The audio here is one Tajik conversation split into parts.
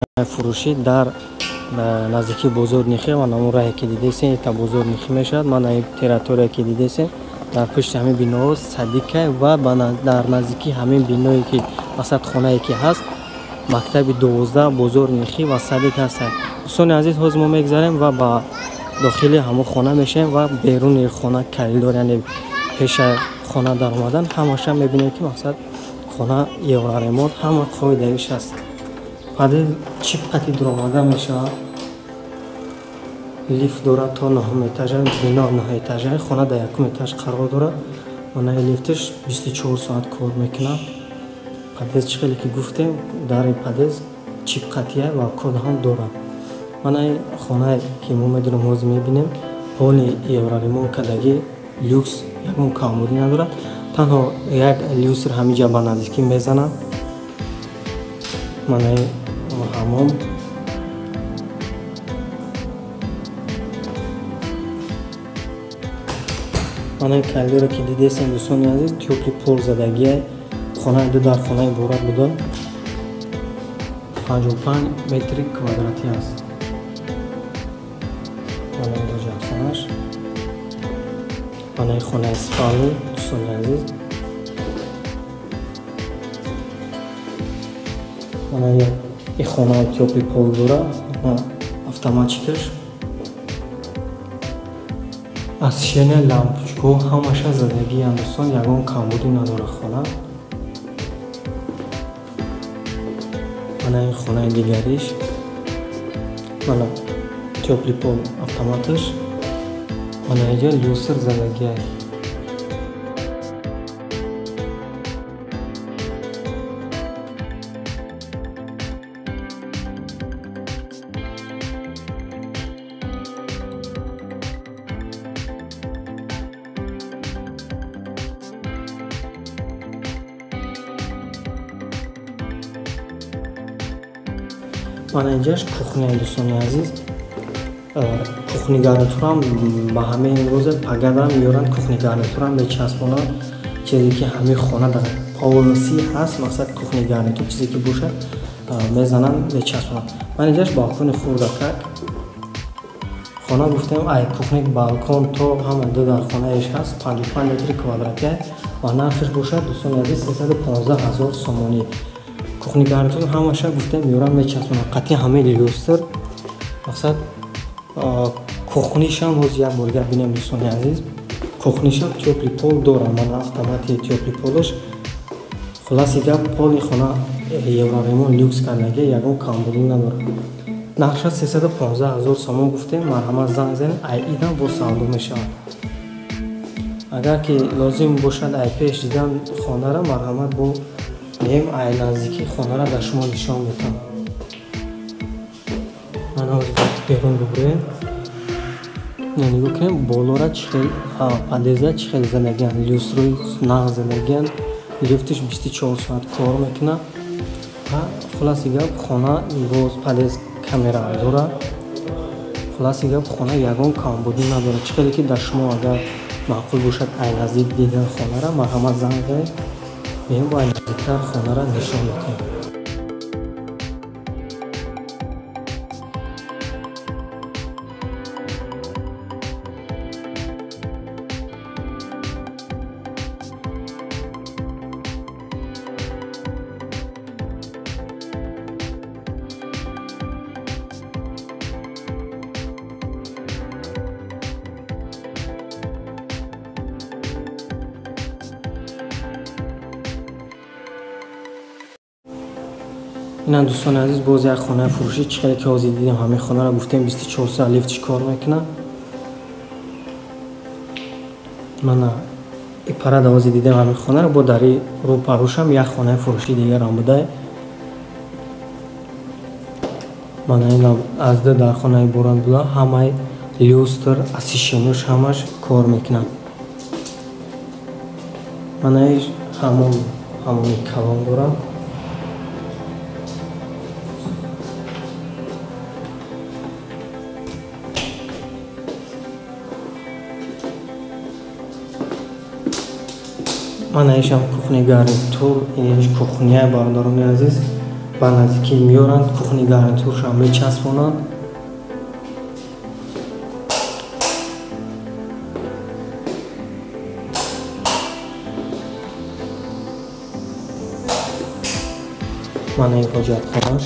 Фурӯшӣ дар наздикии бозори Нихӣ ва ҳамон раҳе ки дидесем, та бозори Нихӣ мешавад. Ман ин территория ки дидесем, дар пушти ҳамин биноҳо садика ва дар наздикии ҳамин биное ки васат хонае ки ҳаст, мактаби 12, бозори Нихӣ ва садик ҳастанд. Дӯстони азиз, ҳозир мо мегзарем ва ба дохили ҳамон хона мешавем ва беруни хона коридор, яъне пеша хона даромадан ҳамаша мебинем, ки мақсад хона евроремонт, ҳама қоидаиш ҳаст. Подъезд чип қати дуромада мешавад, лифт дорад то нӯҳум этажа, бино нӯҳ этажа, хона дар якум этаж қарор дорад. Манаи лифташ 24 соат кор мекунад. Подъезд чӣ хеле ки гуфтем, дари подъезд чип қатия ва код ҳам дорад. Манаи хонае ки мо медонем, ҳозир мебинем, поли евроремонт кардагӣ, люкс, ягон камбудӣ надорад. Танҳо як люстр ҳамиҷа ба наздикӣ мезанад. Манаи ҳамом, манаи коридоре ки дидесем, дӯстони азиз, тёплый пол задагия. Хонаи ду дар хона иборат буда, 55 метри квадратӣ аст. Манаи ҳоҷатхонаш, манаи хонаи спальни, дӯстони азиз. Манаи и хонаи тёплый пол дора, автоматикаш, освещение, лампочкаҳо ҳамаша задагиянд, дӯстон, ягон камбудӣ надорад хона. Мана ин хонаи дигариш, мана тёплый пол автоматаш, мана инҷа люстр задагия. Мана инҷаш кухня, дӯстони азиз. Кухни гарнитурам ба ҳамаи имрӯза пагадарам меёранд, кухни гарнитурам мечаспонанд. Чизе ки ҳамаи хона дар полоси ҳаст, мақсад кухни гарнитур чизе ки бошад, мезананд, мечаспонанд. Ман инҷаш балкони хурдакак. Хона гуфтем, ай кухни балкон то ҳама ду дар хонаеш ҳаст, 55 метри квадратия ва нархаш бошад, дӯстони азиз, 315 ҳазор сомонӣ. Кухни гарнитур ҳамаша гуфтем меёранд, мечаспонанд, қатъи ҳамаи люстр. Мақсад кухнишам боз як бор дигар бинем, дӯстони азиз, кухнишам тёплый пол дорад, мана автомати тёплый полаш. Хулоси гап, поли хона евроремонт люкс кардагӣ, ягон камбудӣ надорад. Нархша 315 ҳазор сомон гуфтем, марҳамат занг занед, ай идам боз савдо мешавад. Агар ки лозим бошад ай пеш дидан хонара, марҳамат бо меем, ай наздикии хонара дар шумо нишон медиҳам. Мана ҳозир берун бибурем, нигоҳ кунем болора чӣ хел подъезда чӣ хел задагиянд, люстрои нағз задагиянд, лифтиш 24 соат кор мекунад. Ва хулоси гап, хона боз подъезд камера дорад. Хулоси гап, хона ягон камбудӣ надорад. Чӣ хеле ки дар шумо агар маъқул бошад ай наздик дидан хонара, марҳамат занг занед, меем бо ай наздиктар хонара нишон медиҳем. Инам, дӯстони азиз, боз як хонаи фурӯшӣ. Чӣ хеле ки ҳозир дидем, ҳамаи хонаро гуфтем, 24 соат лифт чӣ кор мекунад. Мана ипарада ҳозир дидем ҳамаи хонаро, бо дари рӯпарӯшам як хонаи фурӯшӣ дигарам буда. Мана инам аз ду дар хона иборат буда, ҳамаи люстр, освещениёш ҳамаш кор мекунад. Мана иш ҳамон ҳамони калон дорад. Мана ишам кухни гарнитур, иниш кухняи, бародарони азиз. Ба наздикӣ меоранд, кухни гарнитуршам мечаспонанд. Мана ин ҳоҷатхонаш.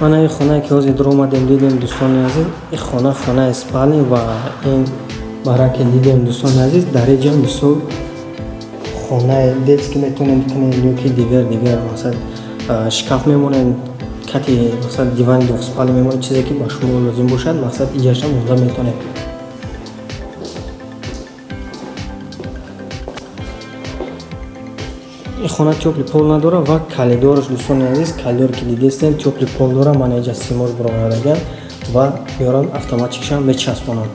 Мана ин хонае ки ҳозир дуромадем дидем дӯстони азиз, ин хона хонаи спални ва ин бараке дидем дӯстони азиз, дар инҷа мисол хонаи детский метавонем кунем ё ки дигар мақсад шкаф мемонем, кати мақсад дивани двухспални мемонем, чизе ки ба шумо лозим бошад, мақсад иҷаша монда метавонем. Ин хона тёплый пол надорад ва калидораш дӯстони азиз, калидоре ки дидестем тёплый пол дорад. Мана инҷа симош буромадаган ва меоранд автоматикшам мечаспонанд.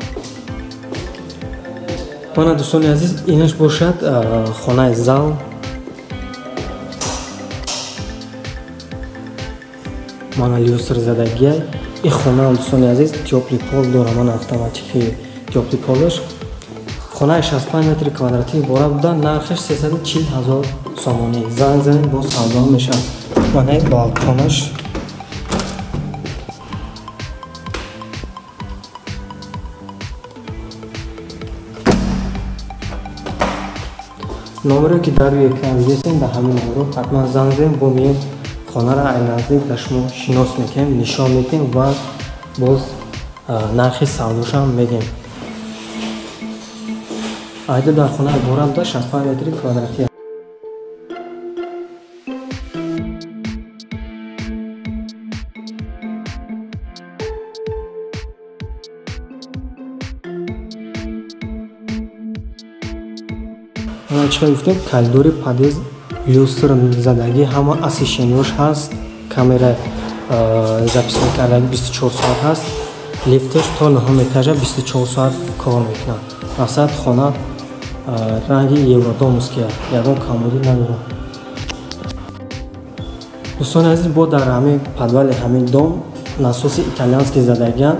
Мана дӯстони азиз, инаш бошад хонаи зал. Мана люстр задагиай. Ин хонаам дӯстони азиз тёплый пол дорад, мана автоматики тёплый полаш. Хонаи 65 метри квадратӣ иборат буда, нархаш 340 000 сомонӣ. Занг занед, боз савдо мешавад. Мана ин балконаш. Номере ки дар рӯи экран дидестем, дар ҳамин номерҳо ҳатман занг занед, бо меем хонаро ай наздик ба шумо шинос мекунем, нишон медиҳем ва боз нархи савдошам мегӯем. Айда дар хона иборат буда 65 метри квадратӣ. Ана чӣ гуфтем, коридори подъезд люстр задагӣ, ҳама освещениёш ҳаст, камера запис мекардаги 24 соат ҳаст, лифташ то 9 этажа 24 соат кор мекунад. Мақсад хона ранги евродомовский, ягон камбудӣ надорад. Дӯстони азиз, бо дар ҳамин подвали ҳамин дом насоси италианский задагианд.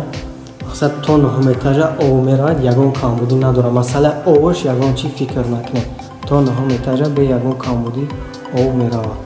Мақсад то 9 этажа об меравад, ягон камбудӣ надорад. Масъалаи обаш ягон чӣ фикр накунед. То 9 этажа бе ягон камбудӣ об меравад.